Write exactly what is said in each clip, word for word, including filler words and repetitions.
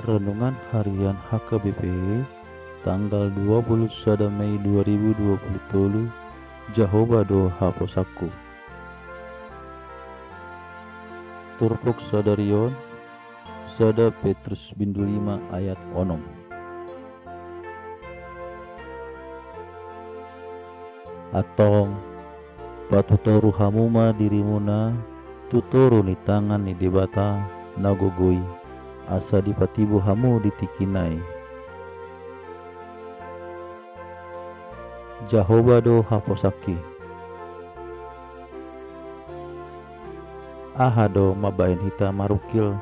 Renungan Harian H K B P, tanggal dua puluh sada Mei dua ribu dua puluh tolu. Jahowa do haposanku. Turpuk sadari on, sada Petrus bindu lima ayat onom. Antong, patutoru hamu ma dirimuna tu toru ni tangan ni Debata na gogo i, asa dipatibu hamu di tingkina i. Jahowa do haposanki. Aha do mambahen hita marungkil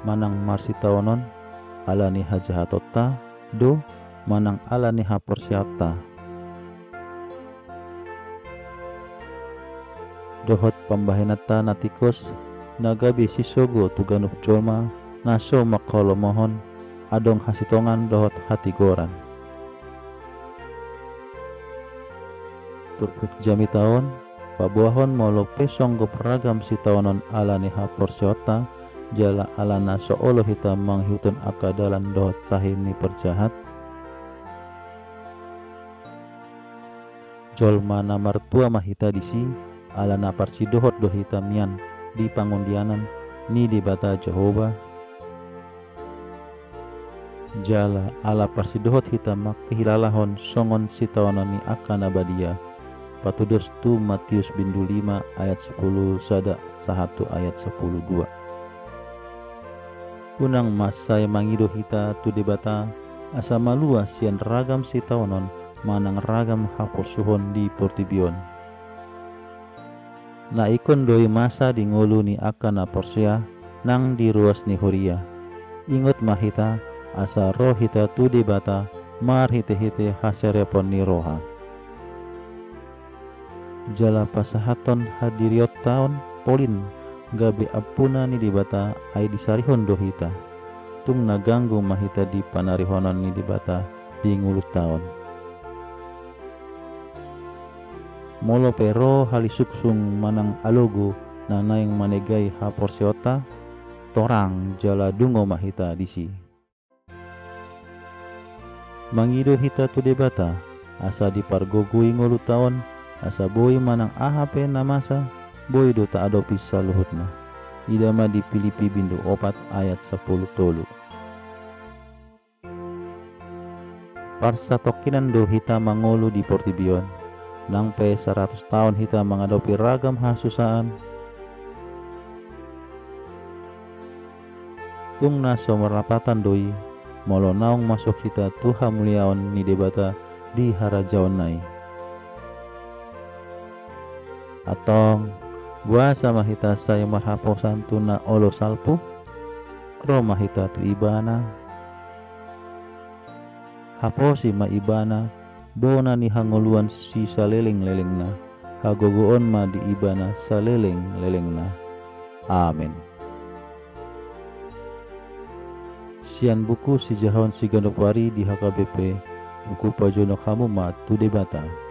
manang marsitaonon, ala ni hajahatonta do manang ala ni haporseaonta? Dohot pambahenanta na tingkos, na gabe sisogo tu ganup jolma na so mangkalomohon, adong hasintongan dohot hatigoran. Turpuk jamita on paboahon molo pe songgop ragam sitaonon ala ni haporseaonta, jala ala na so olo hita mangihuthon angka dalan dohot tahi ni parjahat. Jolma na martua ma hita disi, ala na parsidohot do hita mian di pangundianan ni Debata Jahowa. Jala ala parsidohot hita mangkihilalahon songon sitaonon ni angka na badia, patudos tu Matius bindu lima ayat sapuluh sada sahat tu ayat sapuluh dua. Unang ma sai mangido hita tu Debata, asa malua sian ragam sitaonon manang ragam haporsuhon di portibi on. Na ingkon do i masa di ngolu ni angka na porsea nang di ruas ni huria. Ingot ma hita, asa ro hita tu Debata marhitehite haserepon ni roha. Jala pasahathon hadirionta on polin gabe ampuna ni Debata, ai disarihon do hita. Tung na ganggu ma hita di panarihonon ni Debata di ngolunta on. Molo pe ro halisungsung manang alogo na naeng manegai haporseaonta, torang jala dungo ma hita disi. Mangido hita tu Debata, asa dipargogoi ngolunta on, asa boi manang aha pe na masa, boi do taadopi saluhutna. Ida ma di Pilipi bindu opat ayat sapuluh tolu. Parsatongkinan do hita mangolu di portibi on, nang pe saratus taon hita mangadopi ragam hasusaan. Tung na so marlapatan do i, molo naung masuk hita tu hamuliaon ni Debata di harajaonna i. Antong, boasa ma hita sai marhaposan tu na olo salpu? Ro ma hita tu Ibana. Haposi ma Ibana, bona ni hangoluan sisaleleng-lelengna, hagogoon ma di Ibana saleleng-lelengna. Amen. Sian buku Sijahaon Siganup Ari di H K B P, buku Pajonok Hamu Ma tu Debata.